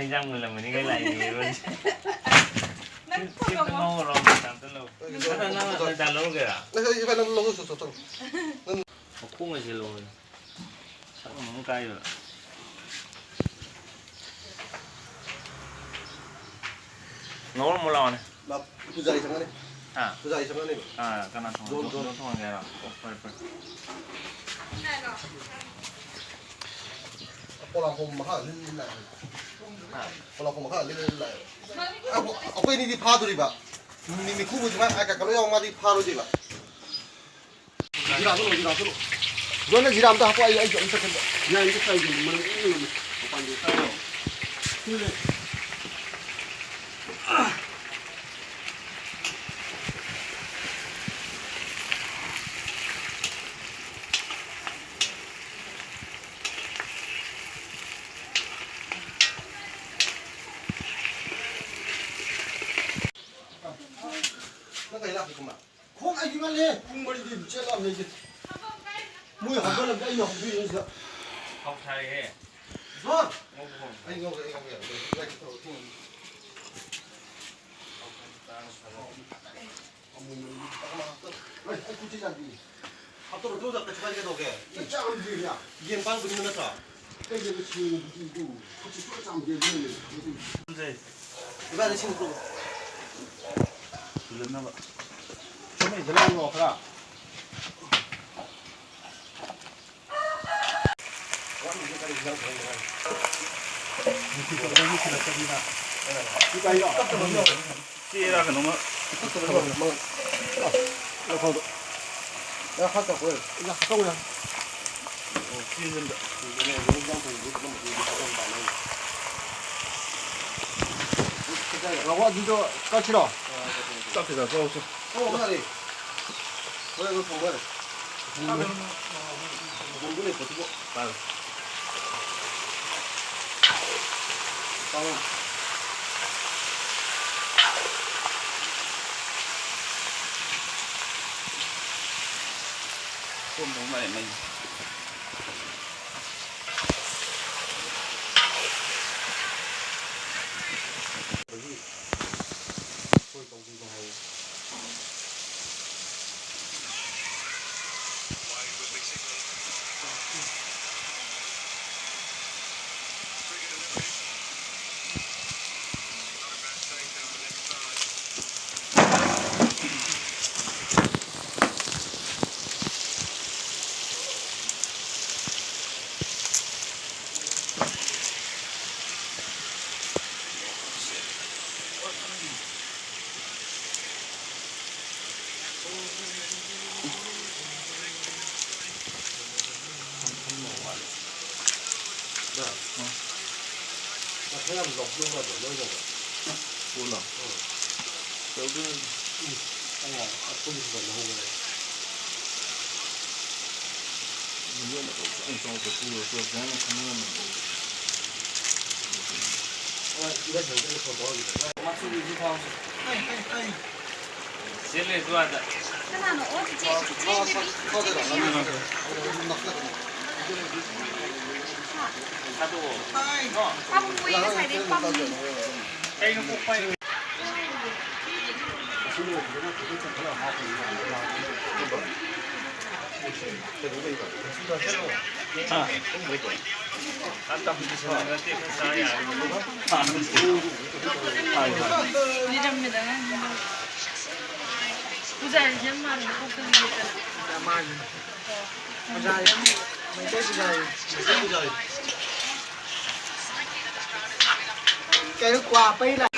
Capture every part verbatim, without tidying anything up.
ꯏꯟꯖꯥꯡ ꯃꯨꯜꯂꯝꯃꯅꯤ ꯀꯩ ꯂꯥꯛꯏꯅꯦ ꯏꯔꯣꯟꯁꯦ꯫ ꯅꯪ ꯁꯤ ꯑꯝꯇ ꯊꯣꯡꯉꯝꯃꯣ꯫ ꯉꯧꯔꯣ, ꯑꯝꯇ ꯂꯧ꯫ ꯅꯪ, ꯅꯪ, ꯅꯪ, ꯅꯪ ꯂꯧꯔꯨꯒꯦꯔꯥ? ꯅꯪ, ꯏꯕꯥꯅꯤ ꯂꯧꯔꯨꯆꯣ, ꯆꯣ, ꯆꯣ꯫ ꯅꯪ ꯃꯈꯣꯡ ꯑꯁꯤ ꯂꯧꯔꯣ꯫ ꯁꯛ ꯑꯃ ꯀꯥꯏꯕ꯫ ꯉꯧꯔꯝꯃꯣ ꯂꯥꯛꯑꯣꯅꯦ꯫ ꯂꯥꯛ-, ꯄꯨꯖꯥꯔꯤ ꯆꯪꯉꯅꯤ꯫ ꯍꯥ? ꯄꯨꯖꯥꯔꯤ ꯆꯪꯉꯅꯤꯕ꯫ ꯑꯥ, ꯀꯅꯥ ꯊꯣꯡ-, ꯖꯣꯟ, ꯖꯣꯟ, ꯖꯣꯟ꯫ ꯖꯣꯟ ꯊꯣꯡꯍꯟꯒꯦ ꯍꯥꯏꯔꯣ? ꯑꯣ, ꯐꯔꯦ, ꯐꯔꯦ꯫ ꯄꯣꯂꯥꯡꯈꯣꯡ ꯃꯈꯥ ꯂꯤꯜ ꯂꯤꯜ ꯂꯥꯛꯑꯦ꯫ ꯍꯥ? ꯄꯣꯂꯥꯡꯈꯣꯡ ꯃꯈꯥ ꯂꯤꯜ ꯂꯤꯜ ꯂꯥꯛꯑꯦ꯫ ꯑꯩꯈꯣꯏ, ꯑꯩꯈꯣꯏ ꯑꯅꯤꯗꯤ ꯐꯥꯗꯣꯔꯤꯕ꯫ ꯃꯤꯅꯤꯠ ꯅꯤꯐꯨ ꯃꯨꯛ ꯁꯨꯃꯥꯏ ꯉꯥꯏ ꯀꯛꯀꯠꯂꯣ ꯌꯥꯎ ꯃꯥꯗꯤ ꯐꯥꯔꯣꯏꯗꯣꯏꯕ꯫ ꯖꯤꯔꯥ ꯍꯥꯞꯆꯜꯂꯣ, ꯖꯤꯔꯥ ꯍꯥꯞꯆꯜꯂꯣ꯫ ꯖꯣꯟꯗ ꯖꯤꯔꯥ ꯑꯝꯇ ꯍꯥꯞꯄꯣ, ꯑꯩ, ꯑꯩ ꯑꯝꯇ ꯀꯩꯅꯣ꯫ ꯖꯤꯔꯥ ꯑꯝꯇ ꯆꯥꯏꯒꯦ, ꯃꯅꯝ ꯏꯪ ꯏꯪ ꯅꯝꯃꯦ꯫ ꯃꯄꯥꯟꯗ ꯆꯥꯏꯔꯣ꯫ ꯁꯤꯅꯦ꯫ ꯅꯪ ꯀꯩ ꯂꯥꯛꯀꯦ ꯀꯨꯝꯕ? ꯈꯣꯡ ꯑꯩꯗꯤ ꯉꯜꯂꯦ, ꯄꯨꯡ ꯃꯔꯤꯗꯤ ꯆꯦꯜꯂꯛꯑꯕꯅꯦ ꯑꯩꯗꯤ꯫ ꯃꯣꯏ ꯍꯧꯒꯠꯂꯝꯗꯦ, ꯑꯩꯅ ꯍꯧꯗꯣꯛꯏꯅꯦ ꯁꯤꯗ꯫ ꯊꯥꯎ ꯁꯥꯔꯤꯍꯦ꯫ ꯖꯣꯟ! ꯉꯧꯕ ꯍꯧꯔꯣ꯫ ꯑꯩ ꯉꯧꯒꯦ, ꯑꯩ ꯉꯧꯒꯦ꯫ ꯂꯥꯏꯠ ꯊꯥꯎ ꯊꯤꯡꯉꯝꯃꯦ꯫ ꯊꯥꯎ ꯈꯔ ꯇꯥꯡꯅ ꯁꯥꯔꯣ꯫ ꯑꯃꯨꯛ ꯃꯔꯤꯗꯤ ꯇꯥꯡꯅ ꯍꯥꯞꯇꯣꯛ-, ꯑꯩ, ꯑꯩ ꯈꯨꯠꯁꯤ ꯌꯥꯗꯤꯌꯦ꯫ ꯍꯥꯞꯇꯣꯛꯑꯣ, ꯇꯨ ꯀꯩꯁꯨ ꯀꯥꯏꯗꯦ, ꯀꯩꯗꯧꯒꯦ? ꯆꯥꯛ ꯆꯥꯕꯗꯤ ꯌꯥ-, ꯌꯦꯟ ꯄꯥꯡꯕꯅꯤꯅ ꯅꯠꯇ꯭ꯔꯣ? ꯀꯩꯒꯤꯅꯣ ꯁꯤꯡꯗꯨꯗꯤ ꯏꯕꯨꯡ? ꯈꯨꯠꯁꯤ ꯄꯨꯔꯥ ꯆꯥꯝꯗꯦ ꯑꯗꯨꯅꯅꯦ꯫ ꯏꯕꯥꯅꯤ ꯁꯤꯡ ꯄꯨꯔꯛꯑꯣ꯫ ꯁꯨꯖꯟꯅꯕ꯫ ꯁꯨꯝ ꯏꯟꯁꯤꯜꯂꯛꯑꯣ ꯈꯔ꯫ ꯅꯨꯡꯁꯤꯠ ꯇꯧꯔꯒ ꯅꯨꯡꯁꯤꯜꯂꯛꯄꯅꯤꯅ꯫ ꯁꯤ ꯀꯥꯏꯗ? ꯆꯦꯔꯥ ꯀꯩꯅꯣꯝꯃ꯫ ꯂꯧꯈꯣꯡꯗꯣ꯫ ꯌꯥ, ꯍꯥꯞꯇ ꯀꯣꯏ꯫ ꯌꯥ, ꯍꯥꯞꯇꯧ ꯌꯥ꯫ ꯑꯣ, ꯆꯦꯁꯦ ꯑꯝꯇ꯫ ꯉꯥꯋꯥ ꯑꯗꯨꯗꯣ ꯀꯛꯁꯤꯔꯣ? ꯆꯥꯛꯇꯤ ꯆꯥꯊꯣꯛꯍꯧꯁꯤ꯫ ꯑꯣ, ꯉꯥꯔꯤ꯫ ꯍꯣꯔꯦꯟ ꯑꯗꯨꯝ ꯊꯣꯡꯕ ꯌꯥꯔꯦ꯫ ꯕꯣꯝꯕꯨ ꯂꯩ ꯄꯣꯠꯇꯨꯕꯨ꯫ ꯄꯥꯏꯌꯨ꯫ ꯄꯥꯏꯌꯨ꯫ ꯀꯣꯝꯗꯧ ꯃꯥꯜꯂꯦ ꯃꯩ꯫ ꯑꯩꯈꯣꯏ ꯇꯧꯗꯣꯏꯅꯦ ꯍꯥꯏꯌꯦ꯫ ꯄꯨꯂꯞ꯫ ꯇꯧꯗꯣꯏꯅꯤ꯫ ꯑꯩꯅ ꯑꯩꯈꯣꯏꯒꯤ ꯈꯔ ꯂꯧꯍꯧꯕꯅꯦ꯫ ꯃꯤꯉꯣꯟꯗ ꯄꯪꯆꯥꯎ ꯆꯥꯎꯕ ꯄꯨꯔꯒ ꯇꯣꯛ ꯇꯥꯅ ꯈꯪꯅꯔꯝꯃꯦ꯫ ꯍꯣꯏ, ꯏꯚꯦꯟ ꯁꯦꯟꯇꯔꯗ ꯐꯣꯟ ꯇꯧꯔꯛꯑꯝꯃꯤꯗꯣ꯫ ꯃꯆꯨꯒꯤꯁꯨ ꯊꯥꯎꯁꯦ꯫ ꯆꯦꯜꯂꯦ ꯑꯗꯨ ꯑꯥꯗ꯫ ꯀꯅꯥꯅꯣ? ꯑꯣ, ꯆꯤꯆꯦ, ꯆꯤꯆꯦ, ꯕꯦꯕꯤ꯫ ꯆꯤꯆꯦ, ꯕꯦꯕꯤ꯫ ꯍꯥ? ꯊꯥꯗꯣꯛꯑꯣ꯫ ꯄꯥꯕꯨꯡ ꯄꯣꯛꯏ ꯉꯁꯥꯏꯗꯩ ꯄꯥꯕꯨꯡ꯫ ꯀꯩꯅꯣ ꯄꯣꯛꯄ ꯍꯥꯏ? ꯀꯩꯅꯣ ꯀ꯭ꯋꯥ ꯄꯩ ꯂꯥꯛ-꯫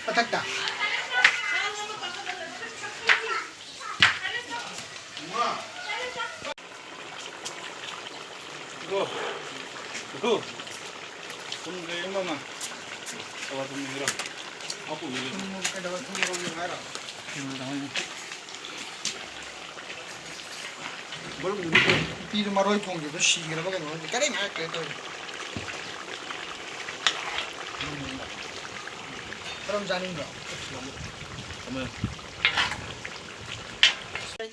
ꯃꯊꯛꯇ꯫ ꯏꯀꯣ, ꯏꯀꯣ, ꯊꯨꯝ ꯀꯩꯒꯨꯝꯕ ꯑꯃ ꯇꯧꯔ ꯊꯝꯕꯤꯔꯣ꯫ ꯃꯥ ꯄꯨꯕꯤꯔꯣ꯫ ꯊꯨꯝ ꯀꯩꯗꯧꯔ ꯊꯨꯝ ꯌꯦꯡꯉꯨ ꯍꯥꯏꯔꯣ? ꯎꯝ, ꯇꯧꯔꯦ꯫ ꯅꯨꯄꯤꯗꯨ ꯃꯔꯣꯏ ꯊꯣꯡꯈꯤꯕꯗꯣ ꯁꯤꯈ꯭ꯔꯕ ꯀꯩꯅꯣ ꯈꯪꯗꯦ꯫ ꯀꯔꯤꯝ ꯍꯥꯏꯔꯛꯇ꯭ꯔꯦ ꯇꯧꯔꯤꯁꯦ꯫ ꯀꯔꯝ ꯆꯥꯅꯤꯡꯕ꯭ꯔꯣ? ꯊꯝꯃꯦ꯫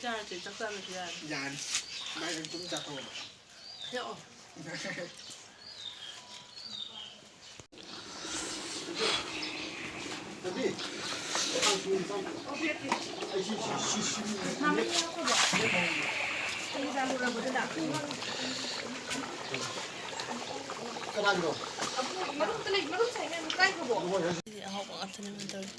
ꯆꯥꯔꯁꯦ, ꯆꯥꯛ ꯆꯥꯕꯁꯨ ꯌꯥꯔꯦ꯫ ꯌꯥꯅꯤ꯫ ꯏꯕꯥꯅꯤ ꯑꯗꯨꯝ ꯆꯥꯊꯣꯛꯑꯕ꯫ ꯍꯦꯛꯑꯣ꯫ ꯁꯤꯗꯤ ꯑꯍꯥꯎꯕ ꯉꯥꯛꯇꯅꯦ ꯃꯣꯏ ꯇꯧꯔꯤꯁꯦ꯫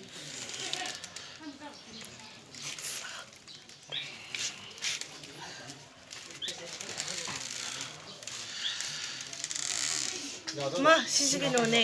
ꯃꯥ, ꯁꯤꯁꯦ ꯀꯩꯅꯣꯅꯦ꯫